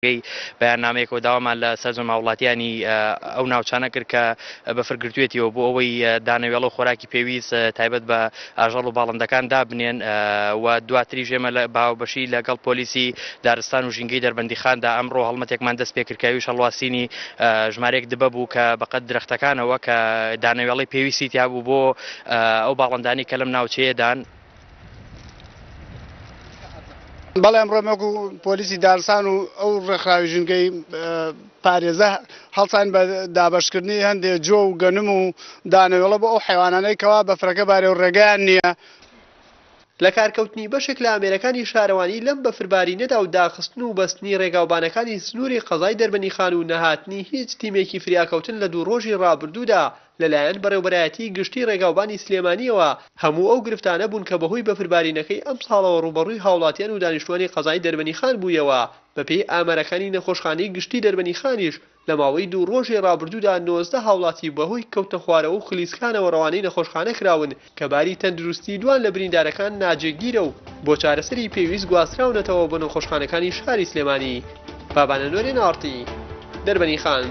ڕێگەی بەیاننامەیەکەوە داوامان لە سەرجەم هاوڵاتیانی ئەو ناوچانە کرد کە بەفر گرتوێتیەوە بۆ ئەوەی دانەوێڵە و خۆراکی پێویست تایبەت بە ئاژەڵ و باڵندەکان دابنێن و دواتریش ئێمە لە باوەبەشی لەگەڵ پۆلیسی دارستان و ژینگەی دەربەندیخاندا ئەمڕۆ هەڵمەتێکمان دەست پێکرد کە ئەویش هەڵواسینی ژمارەیەک دبە بوو کە بەقەد درەختەکانەوە کە دانەوێڵەی پێویستی تیابوو بۆ ئەو باڵندانەی کە لەم ناوچەیەدان. بەڵێ ئەمڕۆ وەکو پۆلیسی دارستان و ئەو ڕێکخراوی ژینگەی پارێزە هەڵسان بە دابەشکردنی هەندێ جۆ و گەنم و دانەوێڵە بۆ ئەو حەیوانانەی کەوا بەفرەکە بارێ و ڕێگەیان نییە. لەکارکەوتنی بەشێک لە ئامێرەکانی شارەوانی لەم بەفربارینەدا و داخستن و بەستنی ڕێگاوبانەکانی سنووری قەزای دەربەندیخان و نەهاتنی هیچ تیمێکی فریاکەوتن لە دوو ڕۆژی ڕابردوودا لەلایەن بەڕێوبەرایەتیی گشتیی ڕێگاوبانی سلێمانییەوە هەموو ئەو گرفتانە بوون کە بەهۆی بەفربارینەکەی ئەمساڵەوە ڕووبەڕووی هاوڵاتیان و دانیشتووانی قەزای دەربەنیخان بوویەوە، بەپێی ئامارەکانی نەخۆشخانەی گشتیی دەربەنیخانیش لە ماوەی دوو ڕۆژی ڕابردوودا 19 هاوڵاتی بەهۆی کەوتنەخوارەوە و خلیسکانەوە ڕەوانەی نەخۆشخانە کراون کە باری تەندروستی دوان لە بریندارەکان ناجێگیرە و بۆ چارەسەری پێویست گواستراونەتەوە بۆ نەخۆشخانەکانی شاری سلێمانی. بابانە نۆرێن ئاڕتی، دەربەنیخان.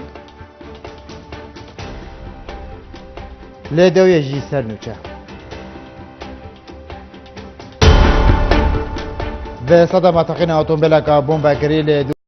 لێدە و یەژی سەر نوچە. بە سەدەما تەقینە ئۆتۆمبێلەکە بۆمبەکری لێ.